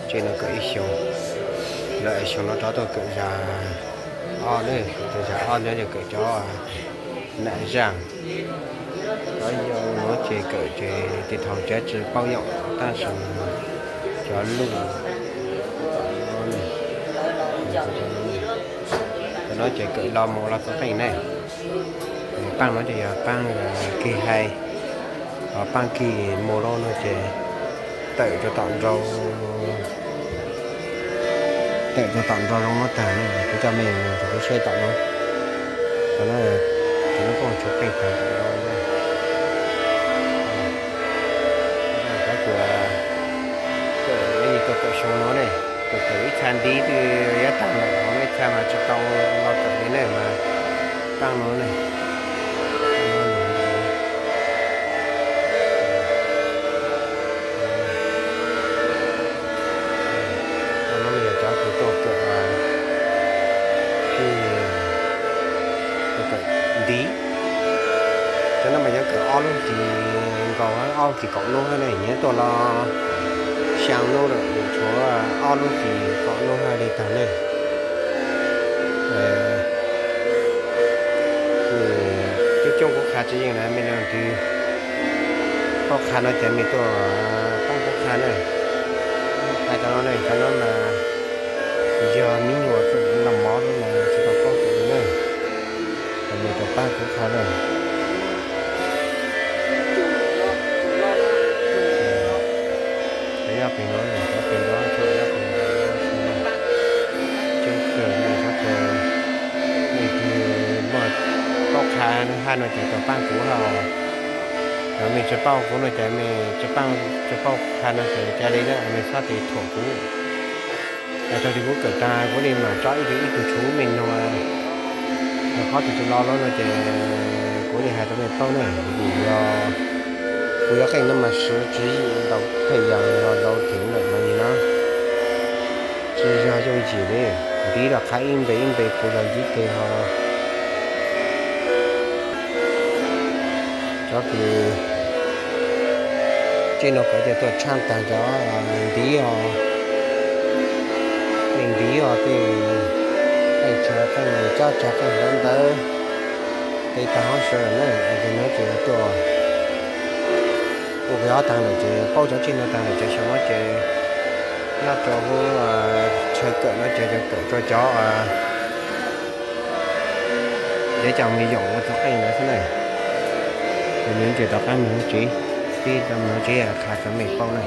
Tsev no kawm ib xyoos, lawv xyoo no rov tuaj kawm zag ob ne, kawm zag ob nyob yog kawm cov nam zaj. Cov yau no ces kawm ces tes thaum tsev tsis paub yoom tab sis cov luj, cov no ces kawm lo mus los txog qeej ne. Paaj no ces yog paaj kig hais, ho paaj kig mus lawm no ces tawm rau tom nraud, tawm rau tom nraud zoo no tag ne, kuv coj mej mus rau kuv saib tom no. Cov no, cov no kuj tshuav qeej tag tom no. Cov kws, kws tuaj kawm xyoo no ne, kws kawm ib txha ntiv twb yuav tag lawm, ho muaj ib txha mas tsis tau los kawm li ne mas paaj no ne. Cov no mas yog cov kws tuaj kawm, kawm ntiv. Cov no mas yuav kawm ob lub txis nkaus, ob lub txis kaum nub ne, nyias tuaj los xyaa nub lawm, tshuav ob lub txis kaum nub hab li tag ne. Coob coob kuv qha tsis yeej na, mej leej twg paub qha no ces mej tuaj paab kuv qha na. Hais tau no ne, cov no mas yog miv nyuas txawj noj mov lawm mas tsis tau paub kawm li na, ces mej tuaj paab kuv qha na. Cov nyob pem no, cov pem no, cov nyob pem no, tseeb kawg li, txhob kawg, mej twg muaj paub qha hab no ces tuaj paab kuv hab. Mej tsis paub kuv no ces mej tsis paub qha no ces ca le na, mej txhob tes thuam kuv. Txog tias kuv kawm tag kuv li mam tso ib tug ib tug tshuv mej nug, yog qhov twg tsis los lawm no ces kuv li hais rau mej paub ne, vim yog kuv yuav qeej no mas siv tswv yim ntau pheej yam los zaus theem lawm mas nim no tsis yog yooj yim li. Ntiv los qha ib npe ib npe, kuv los ntiv tes ho. Cov kws tsev no kov ces tuaj tshaaj taag cov ntiv os, tej ntiv os, tej qeej tshav qeej cob tshav qeej ntawv ntawd, tej tag hov sawv na, es no ces tuaj ua ke ob taag lawm ces paub cov tsev no taag lawm ces xyoo no ces nyob rau hauv chaw kawm no ces yog kawm rau cov dev coj mej yoom ua txug qeej ntawd xwb na. Ces mej tseem rov qaab mej huv tsev, tib rov mej huv tsev qha rau mej paub na.